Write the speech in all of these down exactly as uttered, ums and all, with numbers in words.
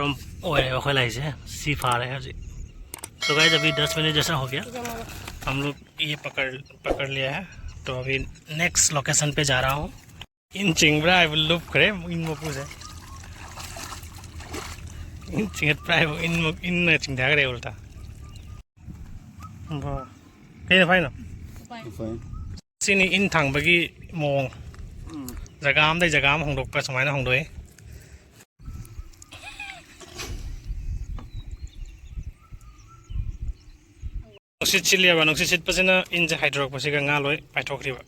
ꯑꯣꯏꯔꯦ ꯑꯩꯈꯣꯏ ꯂꯥꯛꯏꯁꯦ꯫ ꯁꯤ ꯐꯥꯔꯦ ꯍꯧꯖꯤꯛ꯫ तो गाइस, अभी दस मिनट जैसा हो गया, हम लोग ये पकड़ पकड़ लिया है। तो अभी नेक्स्ट लोकेशन पे जा रहा हूँ। ꯏꯟ ꯆꯤꯡꯕ꯭ꯔꯥ ꯍꯥꯏꯕ ꯂꯨꯞꯈ꯭ꯔꯦ ꯏꯟ ꯃꯄꯨꯁꯦ꯫ ꯏꯟ ꯆꯤꯡꯈꯠꯄ꯭ꯔꯥ ꯍꯥꯏꯕ ꯏꯟ ꯃ- ꯏꯟꯅ ꯆꯤꯡꯊꯈ꯭ꯔꯦ ꯎꯜꯇꯥ꯫ ꯕꯥ꯫ ꯀꯩꯅꯣ ꯐꯥꯏꯅꯣ? ꯁꯤꯅꯤ ꯏꯟ ꯊꯥꯡꯕꯒꯤ ꯃꯑꯣꯡ꯫ ꯖꯒꯥ ꯑꯃꯗꯩ ꯖꯒꯥ ꯑꯃ ꯍꯣꯡꯗꯣꯛꯄ ꯁꯨꯃꯥꯏꯅ ꯍꯣꯡꯗꯣꯛꯏ꯫ ꯅꯨꯡꯁꯤꯠ ꯁꯤꯠꯂꯦꯕ, ꯅꯨꯡꯁꯤꯠ ꯁꯤꯠꯄꯁꯤꯅ ꯏꯟꯁꯦ ꯍꯥꯏꯗꯣꯔꯛꯄꯁꯤꯒ ꯉꯥ ꯂꯣꯏ ꯄꯥꯏꯊꯣꯛꯈ꯭ꯔꯤꯕ꯫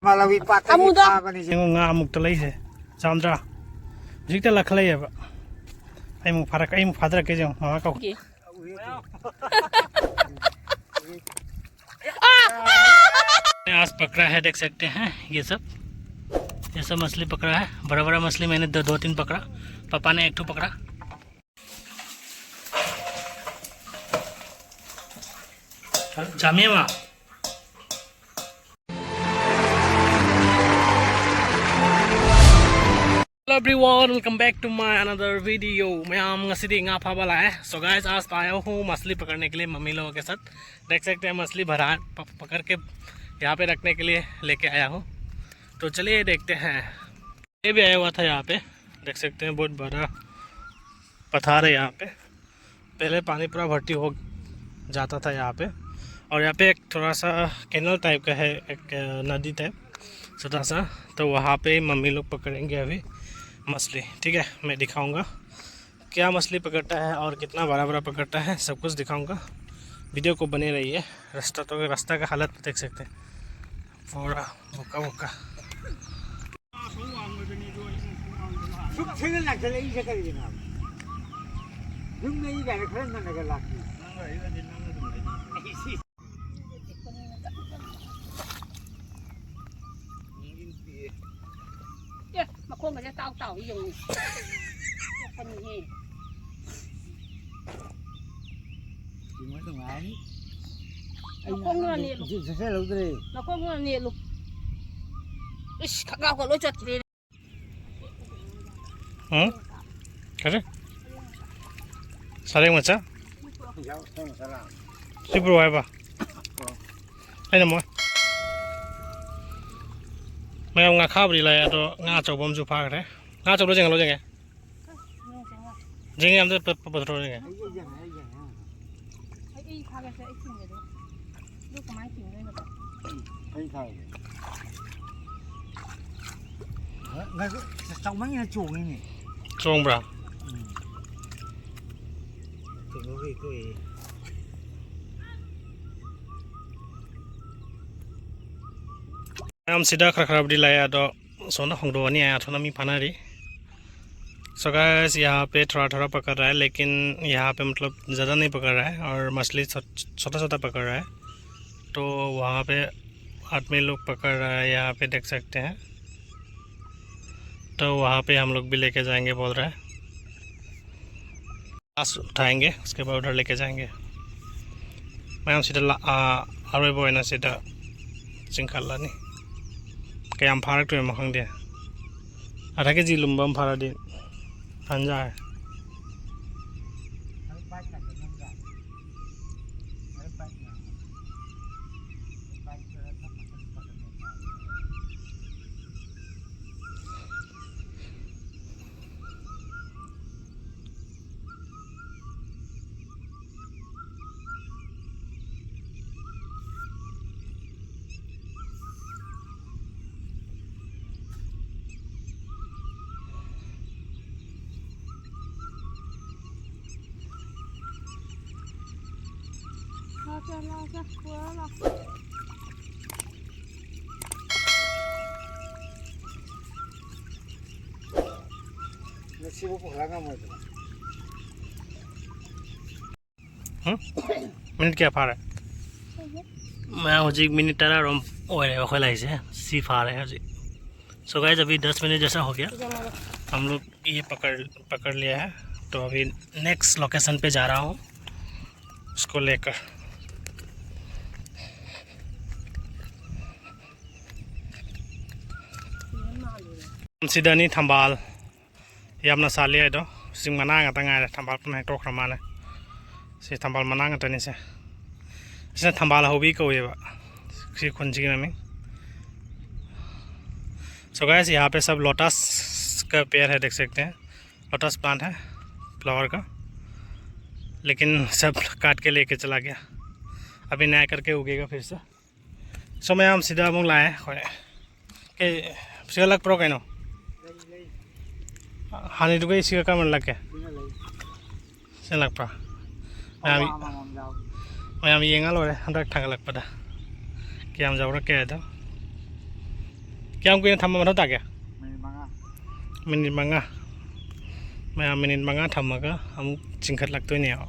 ꯃꯥꯂꯋꯤ ꯄꯥꯠꯇꯒꯤ ꯑꯃꯨꯗ꯫ ꯐꯥꯕꯅꯤ ꯁꯤ꯫ ꯌꯦꯡꯉꯣ ꯉꯥ ꯑꯃꯨꯛꯇ ꯂꯩꯁꯦ, ꯆꯥꯝꯗ꯭ꯔꯥ? ꯍꯧꯖꯤꯛꯇ ꯂꯥꯈꯠꯂꯛꯑꯦꯕ꯫ ꯑꯩ ꯑꯃꯨꯛ ꯐꯥꯔꯛ ꯑꯩ ꯑꯃꯨꯛ ꯐꯥꯗꯔꯛꯀꯦ ꯌꯦꯡꯉꯣ, ꯃꯃꯥ ꯀꯧ꯫ आज पकड़ा है, देख सकते हैं ये सब, ये सब मछली पकड़ा है। बड़ा बड़ा मछली मैंने दो दो तीन पकड़ा, पापा ने एक ठो पकड़ा। चामिया। Hello everyone, welcome back to my another video. मैं आम ngasi di nga pha bala hai. So guys, आज तो आया हूँ मछली पकड़ने के लिए मम्मी लोगों के साथ। देख सकते हैं मछली भरा प, पकड़ के यहाँ पे रखने के लिए लेके आया हूँ। तो चलिए देखते हैं। ये भी आया हुआ था यहाँ पे, देख सकते हैं बहुत बड़ा पठार है यहाँ पे। पहले पानी पूरा भर्ती हो जाता था यहाँ पे। और यहाँ पे एक थोड़ा सा कैनल टाइप का है, एक नदी टाइप छोटा सा। तो वहाँ पे मम्मी लोग पकड़ेंगे अभी मछली। ठीक है, मैं दिखाऊंगा क्या मछली पकड़ता है और कितना बड़ा बड़ा पकड़ता है, सब कुछ दिखाऊंगा। वीडियो को बने रहिए। रास्ता तो रास्ता का हालत देख सकते हैं, पूरा भुक्का भुक्का। ꯁꯨꯛ ꯊꯦꯡꯅ ꯂꯥꯛꯁꯜꯂꯛꯏꯁꯦ ꯀꯔꯤꯒꯤꯅꯣ ꯍꯥꯏꯕ? ꯌꯨꯝꯗꯒꯤ ꯀꯥꯏꯅ ꯈꯔ ꯉꯟꯅꯒ ꯂꯥꯛꯈꯤ꯫ ꯑꯦ, ꯃꯈꯣꯡꯒꯁꯦ ꯇꯥꯎ ꯇꯥꯎ ꯌꯦꯡꯉꯨ꯫ ꯌꯣꯛꯄꯅꯤꯍꯦ꯫ ꯅꯨꯡꯉꯥꯏꯅꯤ꯫ ꯃꯈꯣꯡꯗꯨꯅ ꯅꯦꯠꯂꯨ꯫ ꯁꯤ ꯆꯠꯁꯜꯍꯧꯗ꯭ꯔꯦ꯫ ꯃꯈꯣꯡꯗꯨꯅ ꯅꯦꯠꯂꯨ꯫ ꯏꯁ, ꯈꯪꯒꯥꯎꯒ ꯂꯣꯏ ꯆꯠꯈ꯭ꯔꯦ꯫ ꯎꯝ? ꯀꯔꯤ? ꯁꯔꯦꯡ ꯃꯆꯥ? ꯁꯤꯕꯨ ꯍꯥꯏꯕ? ꯑꯩꯅ ꯃꯣꯏ ꯃꯌꯥꯝ ꯉꯥꯈꯥꯕꯨꯗꯤ ꯂꯥꯛꯑꯦ, ꯑꯗꯣ ꯉꯥ ꯑꯆꯧꯕ ꯑꯃꯁꯨ ꯐꯥꯈ꯭ꯔꯦ꯫ ꯉꯥ ꯑꯆꯧꯕ ꯌꯦꯡꯍꯜꯂꯣ, ꯌꯦꯡꯉꯦ꯫ ꯌꯦꯡꯉꯦ, ꯑꯝꯇ ꯄ-, ꯄ-, ꯄꯨꯊꯣꯔꯛꯑꯣ, ꯌꯦꯡꯉꯦ꯫ ꯑꯩ, ꯑꯩ ꯌꯦꯡꯉꯦ, ꯑꯩ ꯌꯦꯡꯉꯦ꯫ ꯑꯩ, ꯑꯩ ꯐꯥꯒꯦꯁꯦ, ꯑꯩ ꯊꯤꯡꯒꯦ, ꯑꯗꯨꯒ꯫ ꯑꯗꯨ ꯀꯃꯥꯏꯅ ꯊꯤꯡꯗꯣꯏꯅꯣꯕ? ꯑꯩ ꯐꯥꯒꯦ꯫ ꯉꯥꯏꯈꯣ, ꯆꯥꯎꯃꯟꯒꯤꯅ ꯆꯣꯡꯉꯤꯅꯦ꯫ ꯆꯣꯡꯕ꯭ꯔꯥ? ꯎꯝ꯫ ꯀꯩꯅꯣꯒꯤ ꯇꯣꯛꯑꯦ꯫ ꯃꯌꯥꯝꯁꯤꯗ ꯈꯔ ꯈꯔꯕꯨꯗꯤ ꯂꯥꯛꯑꯦ, ꯑꯗꯣ ꯁꯣꯝꯗ ꯍꯣꯡꯗꯣꯛꯑꯅꯤ, ꯑꯥ, ꯁꯣꯝꯗ ꯃꯤ ꯐꯥꯅꯔꯤ꯫ So guys, यहाँ पे थोड़ा थोड़ा पकड़ रहा है, लेकिन यहाँ पे मतलब ज़्यादा नहीं पकड़ रहा है और मछली छो-, छोटा छोटा पकड़ रहा है। तो वहाँ पे आदमी लोग पकड़ रहा है, यहाँ पे देख सकते हैं। तो वहाँ पे हम लोग भी लेके जाएंगे बोल रहा है। Last उठाएंगे, उसके बाद उधर लेके जाएंगे। ꯃꯌꯥꯝ ꯁꯤꯗ ꯂꯥ-, ꯑꯥ, ꯑꯔꯣꯏꯕ ꯑꯣꯏꯅ ꯁꯤꯗ ꯆꯤꯡꯈꯠꯂꯅꯤ꯫ ꯀꯌꯥꯝ ꯐꯥꯔꯛꯇꯣꯏꯅꯣ ꯈꯪꯗꯦ꯫ ꯑꯗ ꯀꯦ ꯖꯤ ꯂꯨꯝꯕ ꯑꯃ ꯐꯥꯔꯗꯤ ꯐꯖꯅ ꯌꯥꯔꯦ꯫ ꯉꯁꯤꯕꯨ ꯄꯨꯈꯠꯂ ꯉꯝꯃꯣꯏꯗꯅ꯫ ꯎꯝ? ꯃꯤꯅꯤꯠ ꯀꯌꯥ ꯐꯥꯔꯦ? ꯃꯌꯥꯝ, ꯍꯧꯖꯤꯛ ꯃꯤꯅꯤꯠ ꯇꯔꯥꯔꯣꯝ ꯑꯣꯏꯔꯦ ꯑꯩꯈꯣꯏ ꯂꯩꯔꯤꯁꯦ꯫ ꯁꯤ ꯐꯥꯔꯦ ꯍꯧꯖꯤꯛ꯫ So guys, अभी दस मिनट जैसा हो गया, हम लोग ये पकड़, पकड़ लिया है। तो अभी नेक्स्ट लोकेशन पे जा रहा हूँ, उसको लेकर। ꯁꯤꯗꯅꯤ ꯊꯝꯕꯥꯜ ꯌꯥꯝꯅ ꯁꯥꯠꯂꯤ ꯍꯥꯏꯗꯣ꯫ ꯆꯤꯡ ꯃꯅꯥ ꯉꯥꯛꯇ ꯉꯥꯏꯔꯦ, ꯊꯝꯕꯥꯜ ꯄꯨꯟꯅ ꯍꯦꯛꯇꯣꯛꯈ꯭ꯔ ꯃꯥꯜꯂꯦ꯫ ꯁꯤ ꯊꯝꯕꯥꯜ ꯃꯅꯥ ꯉꯥꯛꯇꯅꯤ꯫ ꯁꯦ, ꯁꯤꯅ ꯊꯝꯕꯥꯜ ꯍꯧꯕꯤ ꯀꯧꯋꯦꯕ ꯁꯤ ꯈꯨꯟꯁꯤꯒꯤ ꯃꯃꯤꯡ꯫ So guys, यहाँ पे सब लोटस का पेड़ है, देख सकते हैं। लोटस प्लांट है, फ्लावर का, लेकिन सब काट के लेके चला गया। अभी नया करके उगेगा फिर से। So ꯃꯌꯥꯝ, ꯁꯤꯗ ꯑꯃꯨꯛ ꯂꯥꯛꯑꯦ ꯑꯩꯈꯣꯏ꯫ ꯀꯩ, ꯁꯤꯒ ꯂꯛꯄ꯭ꯔꯣ ꯀꯩꯅꯣ? ꯍꯥꯟꯅꯗꯨꯒ ꯁꯤꯒ ꯀꯔꯝꯕꯅ ꯂꯛꯀꯦ? ꯁꯤꯅ ꯂꯛꯄ꯭ꯔꯥ? ꯃꯌꯥꯝ, ꯑꯋꯥ ꯑꯃꯃꯝ ꯌꯥꯎꯏ꯫ ꯃꯌꯥꯝ ꯌꯦꯡꯉ ꯂꯣꯏꯔꯦ ꯍꯟꯗꯛ ꯊꯥꯒꯠꯂꯛꯄꯗ ꯀꯌꯥꯝ ꯌꯥꯎꯔꯛꯀꯦ ꯍꯥꯏꯗꯣ꯫ ꯀꯌꯥꯝ ꯀꯨꯏꯅ ꯊꯝꯕ ꯃꯊꯧ ꯇꯥꯒꯦ? ꯃꯤꯅꯤꯠ ꯃꯉꯥ꯫ ꯃꯤꯅꯤꯠ ꯃꯉꯥ꯫ ꯃꯌꯥꯝ ꯃꯤꯅꯤꯠ ꯃꯉꯥ ꯊꯝꯃꯒ ꯑꯃꯨꯛ ꯆꯤꯡꯈꯠꯂꯛꯇꯣꯏꯅꯦꯕ꯫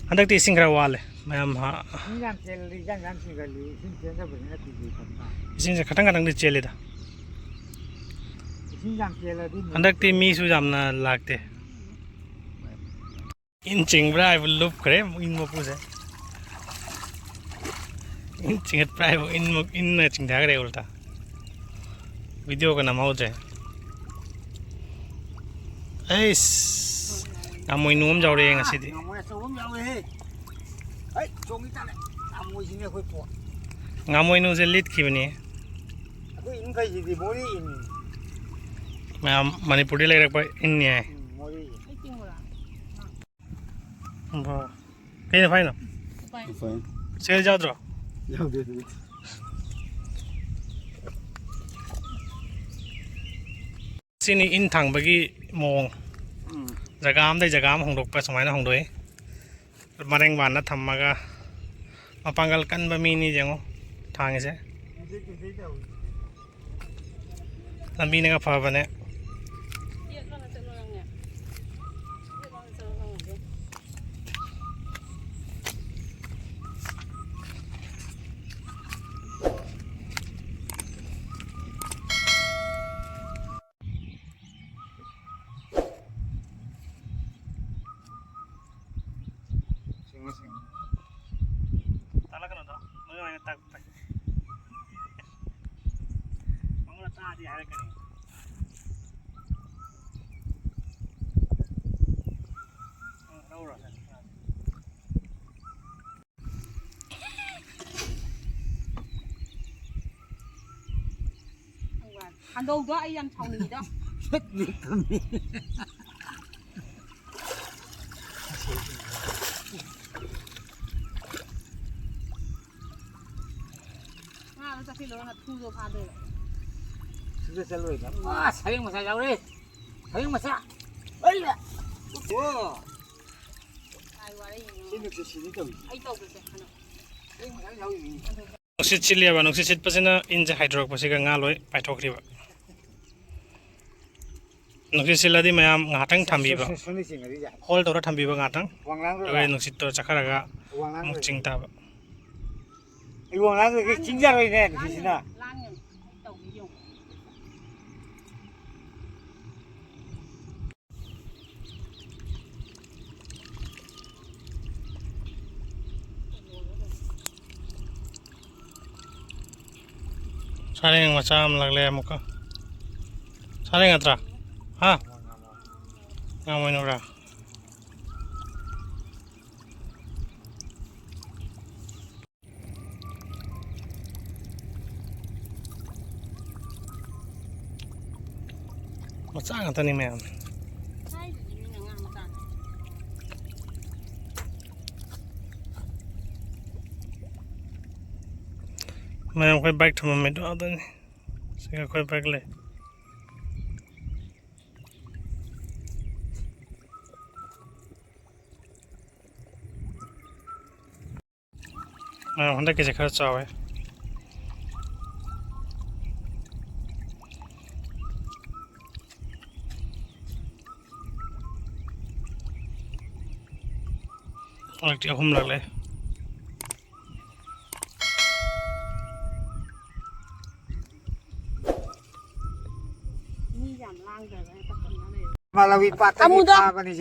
ꯍꯟꯗꯛꯇꯤ ꯏꯁꯤꯡ ꯈꯔ ꯋꯥꯠꯂꯦ꯫ ꯃꯌꯥꯝ ꯍꯥ-, ꯏꯁꯤꯡ ꯌꯥꯝ ꯆꯦꯜꯂꯗꯤ ꯏꯆꯝ ꯆꯝ ꯆꯤꯡꯒꯜꯂꯤ, ꯏꯁꯤꯡ ꯆꯦꯟꯗꯕꯅꯤꯅ ꯇꯤꯖꯤ ꯈꯟꯕ꯫ ꯏꯁꯤꯡꯁꯦ ꯈꯇꯪ ꯈꯇꯪꯗꯤ ꯆꯦꯜꯂꯤꯗ꯫ ꯏꯁꯤꯡ ꯌꯥꯝ ꯆꯦꯜꯂꯗꯤ ꯍꯟꯗꯛꯇꯤ ꯃꯤꯁꯨ ꯌꯥꯝꯅ ꯂꯥꯛꯇꯦ꯫ ꯏꯟ ꯆꯤꯡꯕ꯭ꯔꯥ ꯍꯥꯏꯕ ꯂꯨꯞꯈ꯭ꯔꯦ ꯏꯟ ꯃꯄꯨꯁꯦ꯫ ꯏꯟ ꯆꯤꯡꯈꯠꯄ꯭ꯔꯥ ꯍꯥꯏꯕ ꯏꯟ ꯃ-, ꯏꯟꯅ ꯆꯤꯡꯊꯈ꯭ꯔꯦ ꯎꯜꯇꯥ꯫ ꯚꯤꯗꯤꯑꯣꯒ ꯅꯝꯍꯧꯗ꯭ꯔꯦ꯫ ꯑꯩꯁ, ꯉꯥꯃꯣꯏꯅꯨ ꯑꯃ ꯌꯥꯎꯔꯛꯑꯦ ꯉꯁꯤꯗꯤ꯫ ꯉꯥꯃꯣꯏ ꯑꯆꯧꯕ ꯑꯃ ꯌꯥꯎꯔꯦꯍꯦ꯫ ꯍꯩ, ꯆꯣꯡꯉꯤ ꯇꯥꯔꯦ꯫ ꯉꯥꯃꯣꯏꯁꯤꯅꯦ ꯑꯩꯈꯣꯏ ꯄꯣꯠ꯫ ꯉꯥꯃꯣꯏꯅꯨꯁꯦ ꯂꯤꯠꯈꯤꯕꯅꯤ꯫ ꯑꯩꯈꯣꯏ ꯏꯟꯈꯩꯁꯤꯗꯤ ꯃꯣꯔꯦ ꯏꯟ꯫ ꯃꯌꯥꯝ ꯃꯅꯤꯄꯨꯔꯗ ꯂꯩꯔꯛꯄ ꯏꯟꯅꯤ ꯍꯥꯏ꯫ ꯎꯝ, ꯃꯣꯔꯦ ꯏꯟ꯫ ꯕꯥ꯫ ꯀꯩꯅ ꯐꯥꯏꯅꯣ? ꯎꯄꯥꯏ꯫ ꯁꯦꯜ ꯌꯥꯎꯗ꯭ꯔꯣ? ꯌꯥꯎꯗꯦ ꯑꯗꯨꯗꯤ꯫ ꯁꯤꯅꯤ ꯏꯟ ꯊꯥꯡꯕꯒꯤ ꯃꯑꯣꯡ꯫ ꯎꯝ꯫ ꯖꯒꯥ ꯑꯃꯗꯩ ꯖꯒꯥ ꯑꯃ ꯍꯣꯡꯗꯣꯛꯄ ꯁꯨꯃꯥꯏꯅ ꯍꯣꯡꯗꯣꯛꯏ꯫ ꯃꯔꯦꯡ ꯕꯥꯟꯗ ꯊꯝꯃꯒ ꯃꯄꯥꯡꯒꯜ ꯀꯟꯕ ꯃꯤꯅꯤ ꯌꯦꯡꯉꯣ ꯊꯥꯡꯉꯤꯁꯦ꯫ ꯂꯝꯕꯤꯅꯒ ꯐꯕꯅꯦ꯫ ꯁꯤꯡꯉꯣ, ꯁꯤꯡꯉꯣ꯫ ꯇꯥꯛꯂꯛꯀꯅꯨꯗꯣ꯫ ꯃꯣꯏ ꯑꯣꯏꯅ ꯇꯥꯛ-, ꯇꯥꯛ-, ꯃꯉꯣꯟꯗ ꯇꯥꯛꯑꯗꯤ ꯍꯥꯏꯔꯛꯀꯅꯤ꯫ ꯎꯝ, ꯂꯧꯔꯣ꯫ ꯀꯥꯡꯗꯧꯗꯣ ꯑꯩ ꯌꯥꯝ ꯁꯥꯎꯅꯤꯡꯉꯤꯗ꯫ ꯉꯥꯗꯣ ꯆꯠꯁꯤꯜꯂꯨꯔꯒ ꯊꯨꯗꯣ ꯐꯥꯗꯣꯏꯕ꯫ ꯁꯤꯗ ꯆꯠꯂꯣꯏꯗ꯫ ꯑꯥ, ꯁꯔꯦꯡ ꯃꯆꯥ ꯌꯥꯎꯔꯦ꯫ ꯁꯔꯦꯡ ꯃꯆꯥ꯫ ꯑꯩ꯫ ꯑꯣ꯫ ꯀꯥꯏ ꯋꯥꯔꯛꯏꯅꯣ? ꯁꯤ ꯅꯨꯡꯁꯤꯠ ꯁꯤꯅꯤ ꯇꯧꯔꯤꯁꯦ꯫ ꯑꯩ ꯇꯧꯗ꯭ꯔꯁꯦ ꯍꯟꯗꯛ꯫ ꯁꯔꯦꯡ ꯃꯆꯥ ꯌꯥꯎꯔꯤꯅꯤ꯫ ꯅꯨꯡꯁꯤꯠ ꯁꯤꯠꯂꯦꯕ, ꯅꯨꯡꯁꯤꯠ ꯁꯤꯠꯄꯁꯤꯅ ꯏꯟꯁꯦ ꯍꯥꯏꯗꯣꯔꯛꯄꯁꯤꯒ ꯉꯥ ꯂꯣꯏ ꯄꯥꯏꯊꯣꯛꯈ꯭ꯔꯤꯕ꯫ ꯅꯨꯡꯁꯤꯠ ꯁꯤꯠꯂꯗꯤ ꯃꯌꯥꯝ ꯉꯥꯏꯍꯥꯛꯇꯪ ꯊꯝꯕꯤꯕ, ꯁꯣꯝꯗ ꯆꯤꯡꯉꯗꯤ ꯌꯥꯏ꯫ Hold ꯇꯧꯔ ꯊꯝꯕꯤꯕ ꯉꯥꯏꯍꯥꯛꯇꯪ꯫ ꯋꯥꯡꯂꯥꯡ ꯑꯗꯨꯒ ꯔꯣꯗ꯫ ꯅꯨꯡꯁꯤꯠꯇꯣ ꯆꯠꯈꯠꯂꯒ ꯋꯥꯡꯂꯥꯡ ꯑꯃꯨꯛ ꯔꯣꯗ꯫ ꯆꯤꯡ ꯇꯥꯕ꯫ ꯑꯩ ꯋꯥꯡꯂꯥꯡ ꯔꯣꯗꯀꯤ ꯆꯤꯡ ꯌꯥꯔꯣꯏꯅꯦ ꯅꯨꯡꯁꯤꯠꯁꯤꯅ꯫ ꯂꯥꯡꯒꯅꯨ, ꯑꯩ ꯇꯧꯒꯦ ꯌꯦꯡꯉꯨ꯫ ꯁꯥꯔꯦꯡ ꯃꯆꯥ ꯑꯃ ꯂꯥꯛꯂꯦ ꯑꯃꯨꯛꯀ꯫ ꯁꯥꯔꯦꯡ ꯅꯠꯇ꯭ꯔꯥ? ꯍꯥ? ꯉꯥꯃꯣꯏꯅꯨꯔꯥ? ꯃꯆꯥ ꯉꯥꯛꯇꯅꯤ ꯃꯌꯥꯝ꯫ ꯍꯥꯏꯗꯨꯗꯤ ꯃꯤꯅ ꯉꯥ ꯃꯆꯥ꯫ ꯃꯌꯥꯝ ꯑꯩꯈꯣꯏ bike ꯊꯝꯃꯝꯃꯤꯗꯣ ꯑꯗꯨꯅꯤ꯫ ꯁꯤꯒ ꯑꯩꯈꯣꯏ bike ꯂꯩ꯫ ꯑꯥ, ꯍꯟꯗꯛꯀꯤꯁꯦ ꯈꯔ ꯆꯥꯎꯋꯦ꯫ ꯍꯟꯗꯛꯇꯤ ꯑꯍꯨꯝꯂꯛ ꯂꯩ꯫ ꯃꯤ ꯌꯥꯝ ꯂꯥꯡꯗ꯭ꯔꯒ ꯍꯦꯛꯇ ꯀꯩꯅꯣ ꯂꯩꯔꯦ꯫ ꯃꯥꯂꯕꯤ ꯄꯥꯠꯇꯒꯤ ꯑꯃꯨꯗ꯫ ꯐꯥꯕꯅꯤ꯫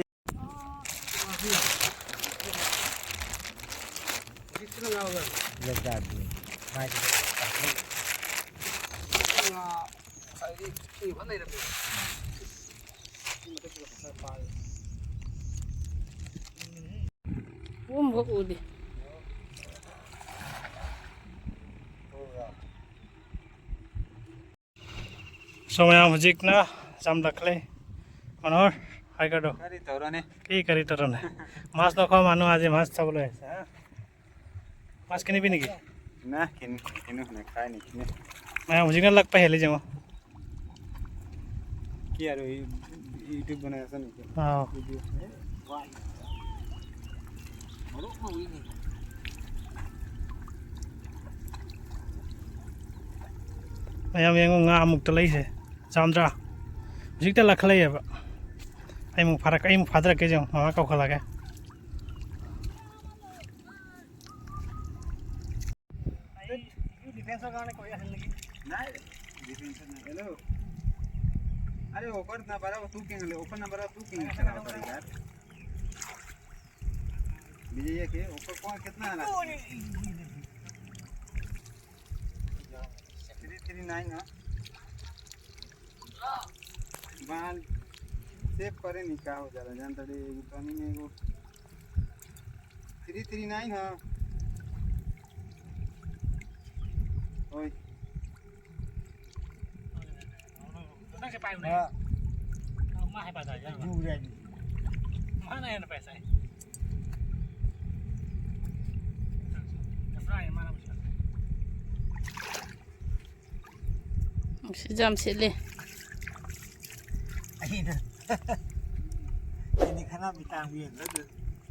ꯎꯝ, ꯍꯣ, ꯎꯗꯦ꯫ So, ꯃꯌꯥꯝ ꯍꯧꯖꯤꯛꯅ ꯆꯥꯝꯂꯛꯂꯦ꯫ ꯃꯅꯣꯍꯔ, ꯍꯥꯏꯒꯗꯣ꯫ ꯀꯔꯤ ꯇꯧꯔꯅꯤ? ꯀꯔꯤ, ꯀꯔꯤ ꯇꯧꯔꯅꯤ? মাছ নোখোৱা মানুহ আজি মাছ চাবলৈ আহিছে, হা? মাছ কিনিবি নেকি? না, কিন-, কিনো, নাখায়, নিকিনে। ꯃꯌꯥꯝ ꯍꯧꯖꯤꯛꯅ ꯂꯛꯄ ꯍꯦꯜꯂꯤ, ꯌꯦꯡꯉꯣ꯫ কি আৰু এই YouTube বনাই আছা নেকি? অ। ভিডিঅ'। Mayam ꯌꯦꯡꯉꯣ, ꯉꯥ ꯑꯃꯨꯛꯇ ꯂꯩꯁꯦ꯫ ꯆꯥꯝꯗ꯭ꯔꯥ? ꯍꯧꯖꯤꯛꯇ ꯂꯥꯛꯈꯠꯂꯛꯑꯦꯕ꯫ ꯑꯩꯃꯨꯛ ꯐꯥꯔꯛ-, ꯑꯩꯃꯨꯛ ꯐꯥꯗꯔꯛꯀꯦ ꯌꯦꯡꯉꯣ, ꯃꯃꯥ ꯀꯧꯈꯠꯂꯛꯑꯒꯦ꯫ ডিফেন্সৰ কাৰণে কৰি আছিল নেকি? নাই, ডিফেন্সৰ নাই। হেল্ল'। আৰে, অফাৰ নাম্বাৰ তোৰ কিং হ'লে, অফাৰ নাম্বাৰ তোৰ কিং খেলাব পাৰি ইয়াৰ। বিজয় কে অফাৰ কোৱা কিতনা আনা? থ্ৰী থ্ৰী নাইন, হা? बाल सेव करे नहीं, क्या हो जा रहा है, जानता रे, ये पानी में वो थ्री थ्री नाइन, हाँ। ओए। हाँ। पैसा है। Sijam sili. ꯑꯩꯅ, ꯑꯩꯗꯤ ꯈꯅꯥꯎ ꯃꯤꯇꯥꯡꯕ ꯌꯦꯡꯗ꯭ꯔꯁꯨ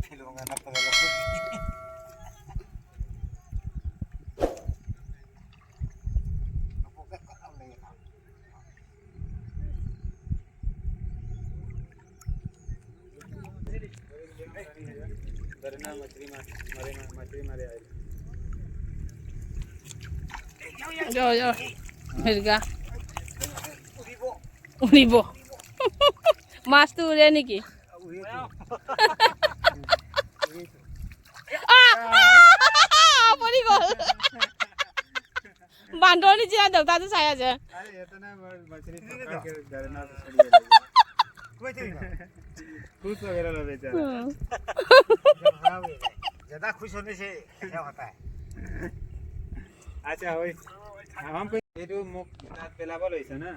ꯐꯤꯂꯣꯡꯒ ꯅꯞꯄꯒ ꯂꯧꯊꯣꯛꯈꯤ꯫ ꯃꯀꯣꯛꯇ ꯀꯠ ꯂꯥꯎ ꯂꯩꯌꯦ꯫ Yo, yo. Mirga. Uribo. Mas tu udah niki. Ah! Ah! Puri gol. बांदर ने जिया देवता तो साया जे। अरे, इतना बड़ मछली पकड़ के डरना तो छोड़िए। कोई तो नहीं। खुश हो गया लो बेचारा। हाँ। ज़्यादा खुश होने से क्या होता है? আচ্ছা, ওই, আমাক এইটো মোক তাত পেলাব লৈছে না?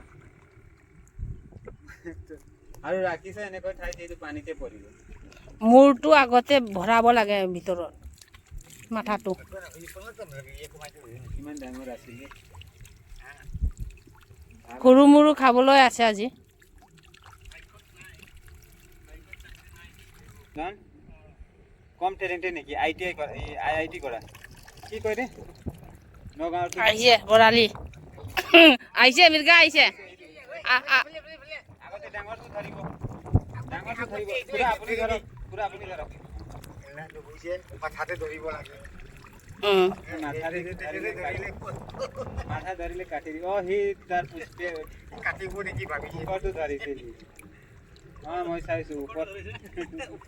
আৰু ৰাখিছে এনেকৈ ঠাইত, এইটো পানীতে পৰিব। মূৰটো আগতে ভৰাব লাগে ভিতৰত, মাথাটো। কিমান ডাঙৰ আছিলে। সৰু মৰু খাবলৈ আছে আজি। জান, কম টেলেণ্টেড নেকি? আই টি আই কৰা, এই আই আই টি কৰা। কি কয় দে? নগাঁৱৰ কি? আহিছে বৰালি। আহিছে, মিৰ্গা আহিছে। আ, আ। আগতে ডাঙৰটো ধৰিব। ডাঙৰটো ধৰিব। পুৰা আপুনি ধৰক। পুৰা আপুনি ধৰক। নুবুজে, মাথাতে ধৰিব লাগে। উম। মাথাৰে ধৰিলে, মাথা ধৰিলে কাটি দিব। অ, সি তাৰ পুষ্পে কাটিব নেকি ভাবিছে। ওপৰটো ধৰিছে সি। অ, মই চাইছো ওপৰত।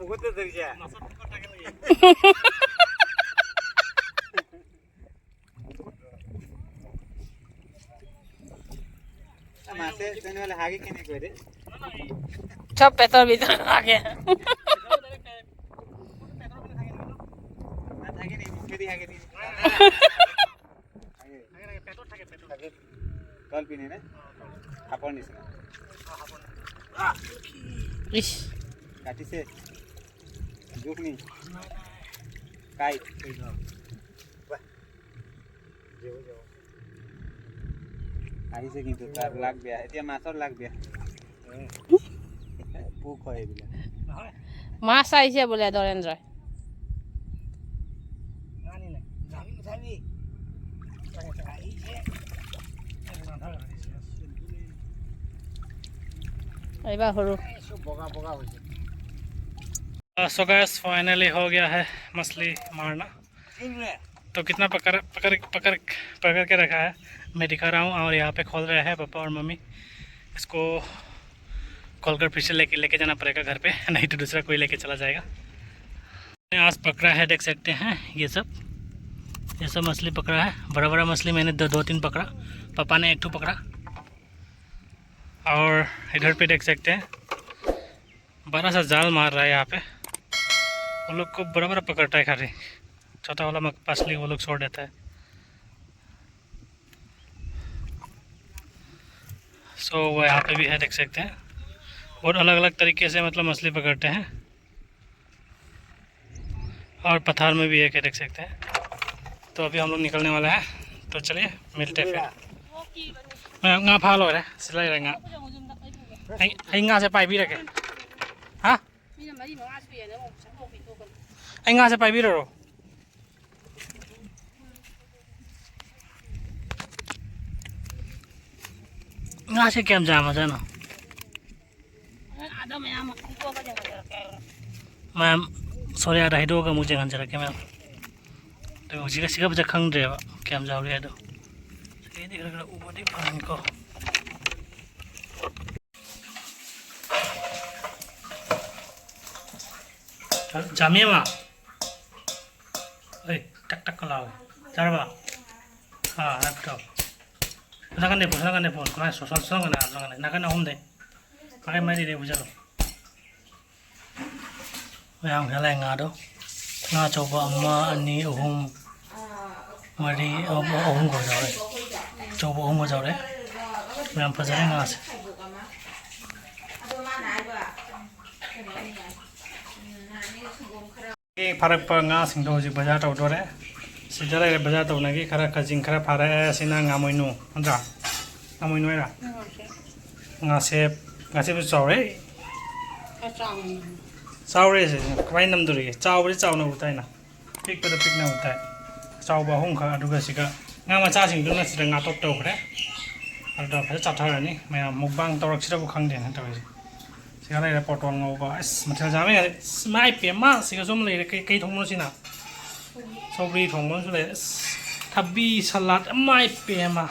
ওপৰতে ধৰিছে। মাছে তেনেহ'লে হাগে কেনেকৈ ৰে? চব পেটৰ ভিতৰত হাগে। না, থাকে নেকি? মুখেদি হাগে নেকি? থাকে। তল পিনে নে? সাপৰ নিচিনা। ইছ। কাটিছে? জোক নি? কাইট। আহিছে কিন্তু, তাৰ লাগ বেয়া। এতিয়া মাছৰ লাগ বেয়া। পোক হয় এইবিলাক। মাছ আহিছে বোলে ধৰেন্দ্ৰই। এইবাৰ সৰু। বগা বগা হৈছে। सो गाइस, फाइनली हो गया है मछली मारना। तो कितना पकड़ पकड़ पकड़ पकड़ के रखा है, मैं दिखा रहा हूँ। और यहाँ पे खोल रहे हैं पापा और मम्मी। इसको खोल कर फिर से लेके लेके जाना पड़ेगा घर पे, नहीं तो दूसरा कोई लेके चला जाएगा। मैंने आज पकड़ा है, देख सकते हैं ये सब, ये सब मछली पकड़ा है। बड़ा बड़ा मछली मैंने दो दो तीन पकड़ा, पापा ने एक ठो पकड़ा। और इधर पे देख सकते हैं, बड़ा सा जाल मार रहा है यहाँ पे। वो लोग को बड़ा बड़ा पकड़ता है खाली, छोटा वाला मछली वो लोग छोड़ देता है। सो वो यहाँ पे भी है, देख सकते हैं। और अलग-अलग तरीके से, मतलब, मछली पकड़ते हैं। और पत्थर में भी एक है, देख सकते हैं। तो अभी हम लोग निकलने वाले हैं, तो चलिए मिलते हैं फिर। मैं, ꯉꯥ ꯐꯥ ꯂꯣꯏꯔꯦ, ꯁꯤ ꯂꯩꯔꯦ ꯉꯥ꯫ ꯑꯩ, ꯑꯩ ꯉꯥꯁꯦ ꯄꯥꯏꯕꯤꯔꯒꯦ꯫ ꯍꯥ? ꯑꯩ ꯉꯥꯁꯦ ꯄꯥꯏꯕꯤꯔꯔꯣ? ꯉꯥꯁꯦ ꯀꯌꯥꯝ ꯌꯥꯝꯃꯖꯥꯠꯅꯣ? ꯑꯗꯣ ꯃꯌꯥꯝ ꯍꯩꯗꯣꯛꯑꯒ ꯌꯦꯡꯍꯟꯖꯔꯛꯀꯦ ꯍꯥꯏꯕ꯭ꯔꯣ? ꯃꯌꯥꯝ, ꯁꯣꯔꯤ, ꯑꯥꯗ ꯍꯩꯗꯣꯛꯑꯒ ꯑꯃꯨꯛ ꯌꯦꯡꯍꯟꯖꯔꯛꯀꯦ, ꯃꯌꯥꯝ꯫ ꯑꯗꯨꯒ ꯍꯧꯖꯤꯛꯀ, ꯁꯤꯒ ꯐꯖ ꯈꯪꯗ꯭ꯔꯦꯕ ꯀꯌꯥꯝ ꯆꯥꯎꯔꯤ ꯍꯥꯏꯗꯣ꯫ ꯁꯤꯗꯩꯗꯤ ꯈꯔ ꯈꯔ ꯎꯕꯗꯤ ꯐꯪꯉꯤꯀꯣ꯫ ꯖꯥꯃꯦꯃ꯫ ꯑꯩ ꯇꯛ ꯇꯛꯀ ꯂꯥꯎꯋꯦ꯫ ꯆꯥꯔꯕ? ꯑꯥ, ꯅꯠꯇ꯭ꯔꯣ? ꯁꯣꯝ ꯅꯥꯀꯟꯗꯩ ꯄꯨ, ꯁꯣꯝ ꯅꯥꯀꯟꯗꯩ ꯄꯨ꯫ ꯁꯨꯃꯥꯏꯅ ꯁꯣ-, ꯁꯣ-, ꯁꯣꯝ ꯅꯥꯀꯟꯗꯩ, ꯁꯣꯝ ꯅꯥꯀꯟꯗꯩ꯫ ꯅꯥꯀꯟ ꯑꯍꯨꯝꯗꯩ꯫ ꯅꯥꯀꯟ ꯃꯔꯤꯗꯩ ꯄꯨꯁꯜꯂꯨ꯫ ꯃꯌꯥꯝ ꯈꯔ ꯂꯩ ꯉꯥꯗꯣ꯫ ꯉꯥ ꯑꯆꯧꯕ ꯑꯃ, ꯑꯅꯤ, ꯑꯍꯨꯝ, ꯃꯔꯤ, ꯑꯍꯨꯝ, ꯑꯍꯨꯝ ꯈꯛ ꯌꯥꯎꯔꯦ꯫ ꯑꯆꯧꯕ ꯑꯍꯨꯝ ꯈꯛ ꯌꯥꯎꯔꯦ꯫ ꯌꯥꯝ ꯐꯖꯔꯦ ꯉꯥꯁꯦ꯫ ꯐꯥꯔꯛꯄ ꯉꯥꯁꯤꯡꯗꯣ ꯍꯧꯖꯤꯛ ꯕꯖꯥꯔ ꯇꯧꯗꯣꯔꯦ꯫ ꯁꯤꯗ ꯂꯩꯔꯦ ꯕꯖꯥꯔ ꯇꯧꯅꯒꯤ ꯈꯔ ꯈꯖꯤꯡ ꯈꯔ ꯐꯥꯔꯛꯑꯦ꯫ ꯁꯤꯅ ꯉꯥꯃꯣꯏꯅꯨ ꯅꯠꯇ꯭ꯔꯥ? ꯉꯥꯃꯣꯏꯅꯨ ꯍꯥꯏꯔ? ꯉꯥꯁꯦꯞ꯫ ꯉꯥꯁꯦꯞꯁꯨ ꯆꯥꯎꯔꯦ꯫ ꯈꯔ ꯆꯥꯎꯅ꯫ ꯆꯥꯎꯔꯦ ꯁꯤ꯫ ꯀꯃꯥꯏꯅ ꯅꯝꯗꯣꯔꯤꯒꯦ? ꯆꯥꯎꯕꯗꯤ ꯆꯥꯎꯅ ꯎ ꯇꯥꯏꯅ꯫ ꯄꯤꯛꯄꯗ ꯄꯤꯛꯅ ꯎ ꯇꯥꯏ꯫ ꯆꯥꯎꯕ ꯑꯍꯨꯝꯈꯛ, ꯑꯗꯨꯒ ꯁꯤꯒ ꯉꯥ ꯃꯆꯥꯁꯤꯡꯗꯨꯅ ꯁꯤꯗ ꯉꯥꯇꯣꯞ ꯇꯧꯈ꯭ꯔꯦ꯫ ꯑꯗꯨꯗ ꯐꯖꯅ ꯆꯥꯊꯔꯅꯤ꯫ ꯃꯌꯥꯝ ꯃꯨꯛꯕꯥꯡ ꯇꯧꯔꯛꯁꯤꯔꯕꯨ ꯈꯪꯗꯦꯅ ꯇꯧꯔꯤꯁꯦ꯫ ꯁꯤꯒ ꯂꯩꯔꯦ ꯄꯣꯇꯣꯜ ꯉꯧꯕ꯫ ꯑꯁ, ꯃꯊꯦꯜ ꯌꯥꯝꯃꯦ꯫ ꯑꯁ, ꯏꯃꯥꯏ ꯄꯦꯝꯃ, ꯁꯤꯒꯁꯨ ꯑꯃ ꯂꯩꯔꯦ꯫ ꯀꯩ, ꯀꯩ ꯊꯣꯡꯕꯅꯣ ꯁꯤꯅ? ꯁꯧꯒ꯭ꯔꯤ ꯊꯣꯡꯕ ꯑꯃꯁꯨ ꯂꯩꯔꯦ꯫ ꯑꯁ, ꯊꯕꯤ ꯁꯂꯥꯗ꯫ ꯏꯃꯥꯏ ꯄꯦꯝꯃ,